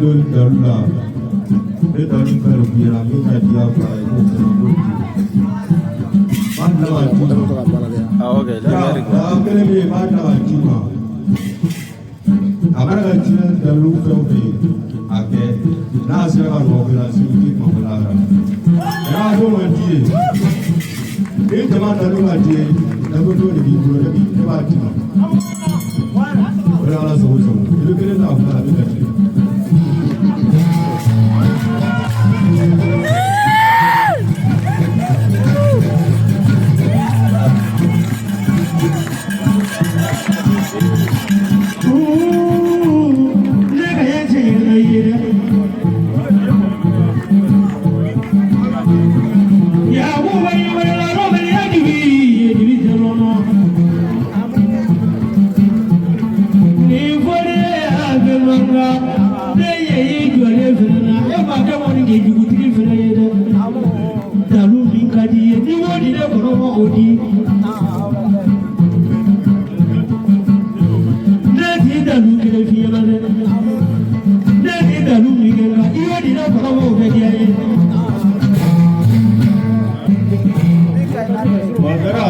don dalu la, ne dalu fɛn de f'i ɲɛna min ka di a fa ye, k'o fɛnɛ k'o di. B'a dilan ka d'i ma. Awɔ kɛ. Ya, daga kelen bɛ yen, b'a dilan ka d'i ma. A mana ka diinɛ dalu fɛn o fɛn ye, a kɛ n'a sera ka nɔgɔ la sini k'i mako la yɛrɛ. N'a don man di ye, ni jama dalu ka di ye, dalu dɔ de b'i bolo, ne b'a d'i ma. O de ala sago sago, i bɛ kelen ta fila la, a bɛ ka di.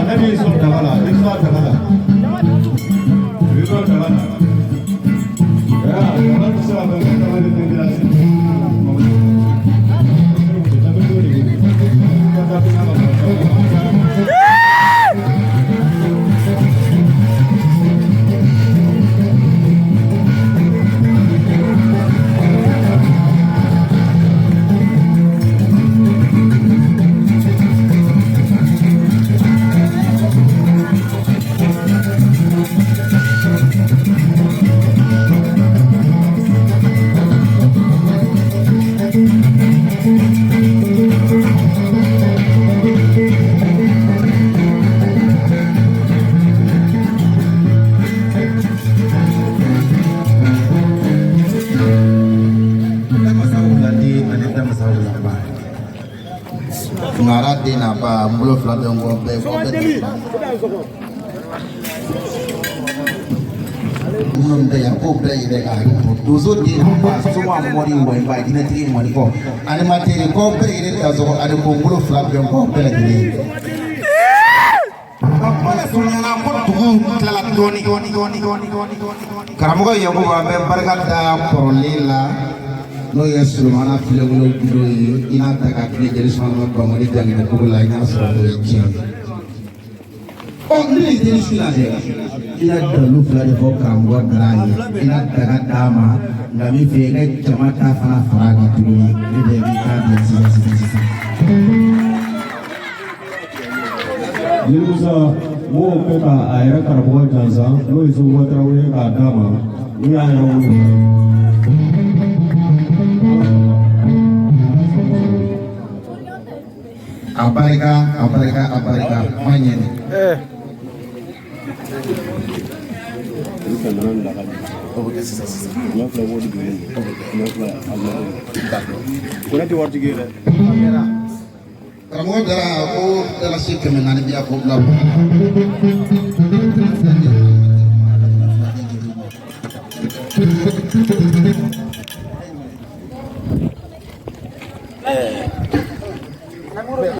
Ne b'i sɔn daga la, i sɔn daga la. I sɔn daga la. Daga tɛ se ka fɛn kɛ, daga bɛ fɛn kɛ la. Ngara den n'a ba n bolo fila bɛ n kɔ bɛɛ kɔ bɛɛ minnu bɛ yan k'o bɛɛ yɛrɛ ka hakili to donso den n'a ba soma mɔri wɔyiba jinɛtigi mɔnikɔ animatɛri k'aw bɛɛ yɛrɛ dasɔgɔ ani ko n bolo fila bɛ n kɔ bɛɛ lajɛlen. Ka kuma la surunyana ko dugu tilala dɔɔni. Karamɔgɔ Yakuba, an bɛ barika da kɔrɔlen la, n'o ye Solomana Filenkolon Gundo ye. I n'a ta ka tile jeli sumana Bamali Janginɛ dugu la, i n'a sɔrɔ o ye tiɲɛ ye. Ɔ, ne ye jeli su la dɛ, i na dalu fila de fɔ karamɔgɔ Dara ye, i na daga d'a ma, nka min fɛ i ka jama ta fana fara a kan tuguni, ne de b'i ta bila sisan sisan sisan. Jelimusa m'o kɛ ka a yɛrɛ karamɔgɔ jansa, n'o ye Seguba Tarawele ye, k'a d'a ma n'u y'a yɛrɛ wolo. A barika, a barika, a barika ma ɲɛ. O bɛ kɛ sisan sisan. Ko ne tɛ waritigi ye dɛ. Karamɔgɔ Dara ko dalasi 400 bi yan k'o bila.